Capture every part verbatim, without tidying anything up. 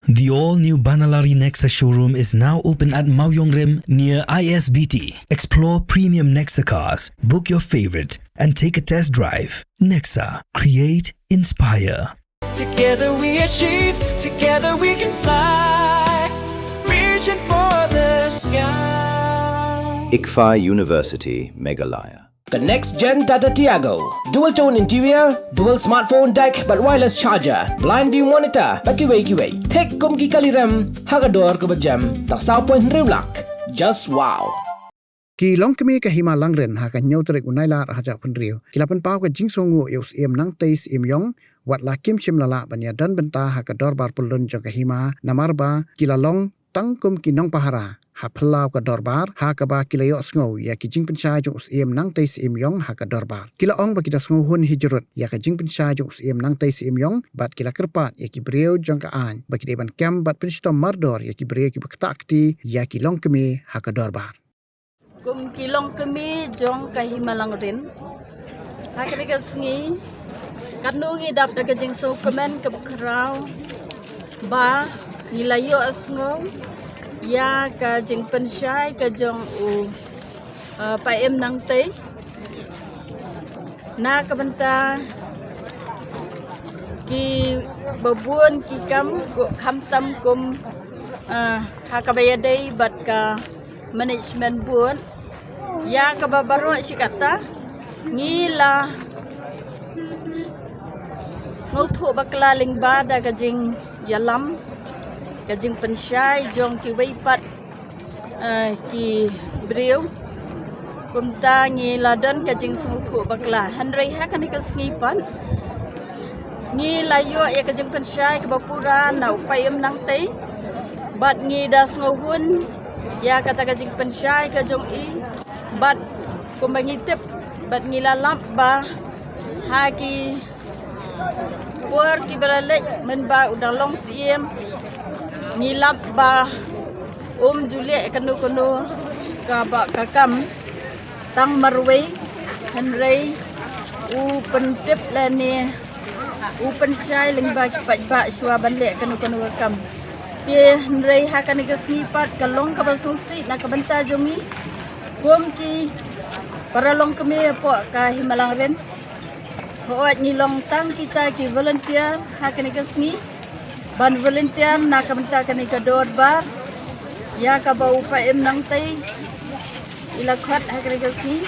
The all-new Banalari Nexa showroom is now open at Mawiong Rim near I S B T. Explore premium Nexa cars, book your favorite, and take a test drive. Nexa, create, inspire. Together we achieve, together we can fly, reaching for the sky. ICFAI University, Meghalaya. The next gen Tata Tiago. Dual tone interior, dual smartphone deck, bad wireless charger, blind view monitor, bad kiwei kiwei. Thik kum ki kali rem, ha ka dor kaba jem, tang saw point hynriew lak. Just wow. Ki longkmie ka Hima Langrin ha ka hynñiew tarik u Nailar ha ka jaka pynriew ki la pynpaw ka jingsngewnguh ïa u Syiem Nangtei Syiem Ïong, wat la kim shym la lah ban ïadon bynta ha ka dorbar pyllun jong ka hima, namar ba ki la long tang kum ki nongpahara ha phyllaw ka dorbar, ha kaba ki la ïohsngew ïa ki jingpynshai jong u Syiem Nangtei Syiem Ïong ha ka dorbar. Ki la ong ba ki da sngewhun hi jrut ïa ka jingpynshai jong u Syiem Nangtei Syiem Ïong, bad ki la kyrpad ïa ki briew jong ka aiñ ba ki dei ban kem bad pynshitom mardor ïa ki briew kiba ktah kti ïa ki longkmie ha ka dorbar. Kum ki longkmie jong ka Hima Langrin, ha kane ka sngi, katno ngi dap da ka jingsngewkmen kaba khraw ba ngi la ïohsngew ïa ka jingpynshai ka jong u, uh, Paiem Nangtei. Na ka bynta kiba bun ki kam, khamtam kum, uh, ha kaba ïadei bad ka management board. Ïa kaba baroh shi katta ngi la sngewthuh bakla lyngba da ka jingïalam, ka jingpynshai jong kiwei pat, eh, ki briew. Kumta ngi la don ka jingsngewthuh bakla. Hynrei ha kane ka sngi pat ngi la ïoh ïa ka jingpynshai kaba pura na u Paiem Nangtei. Bad ngi da sngewhun ïa kata ka jingpynshai ka jong i. Bad kumba ngi tip, bad ngi la lap ba ha ki por kiba la leit mynba u dang long Syiem, ngi lap ba um ju leh kano kano kaba ka kam tang marwei, hynrei u pyntip lane u pynshai lyngba ki paidbah shuwa ban leh kano kano ka kam. Te hynrei ha kane ka sngi pat ka long kaba sngewsih na ka bynta jong ngi kum ki para longkmie hapoh ka Hima Langrin. Hooid, ngi long tang kita ki volunteer ha kane ka sngi ban volunteer na ka bynta kane ka dorbar ïa kaba u Paiem Nangtei i la khot ha kane ka sngi.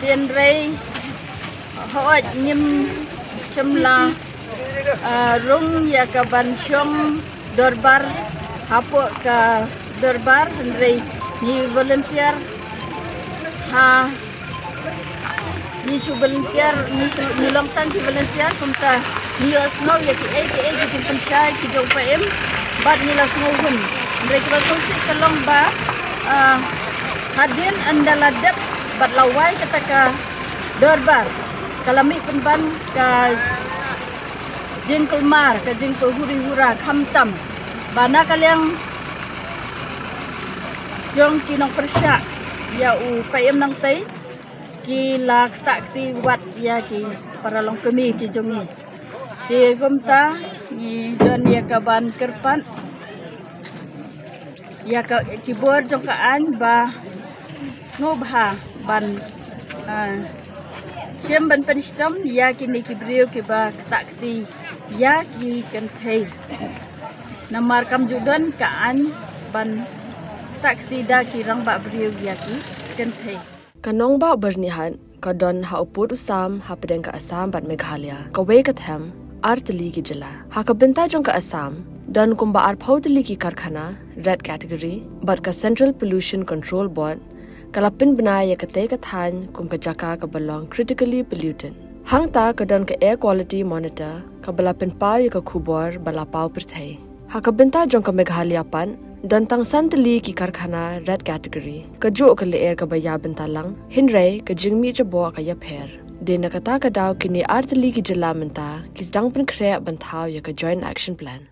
Hynrei hooid, ngim shym la, ah, rung ïa ka ban shong dorbar hapoh ka dorbar, hynrei ngi volunteer ha, ngi shu volunteer, ngi shu, ngi long tang ki volunteer, kumta ngi ïohsngew ïa kiei kiei ki jingpynshai ki jong u Paiem bad ngi la sngewhun. Hynrei kaba sngewsih ka long ba, ah, hadien ynda la dep bad la wai kata ka dorbar, ka la mih pynban ka jingkulmar, ka jingpynhuri hura, khamtam ba na ka liang jong ki nongpyrshah ïa u Paiem Nangtei ki la ktah kti wat ïa ki para longkmie ki jong ngi. Te kumta ngi don ïa ka ban kyrpad ïa ka, ki bor jong ka aiñ ba sngewbha ban, ah, shim ban pynshitom ïa kine ki briew kiba ktah kti ïa ki kynthei. Namar kam ju don ka aiñ ban ktah kti da ki rangbah briew ïa ki kynthei. Ka nongbah Byrnihat ka don ha u pud u sam hapdeng ka Assam bad Meghalaya, kawei ka them, ar tylli ki jylla. Ha ka bynta jong ka Assam, don kumba arphew tylli ki karkhana red category bad ka Central Pollution Control Board ka la pynbna ïa katei ka thaiñ kum ka jaka kaba long critically polluted. Hangta ka don ka Air Quality Monitor kaba la pynpaw ïa ka khubor ba la paw pyrthei. Ha ka bynta jong ka Meghalaya pat, don tang san tylli ki karkhana red category. Kajuh ka lyer kaba ïa bynta lang, hynrei ka jingmih jaboh ka ïapher. Dei na kata ka daw kine ar tylli ki jylla mynta ki sdang pynkhreh ban thaw ïa ka Joint Action Plan.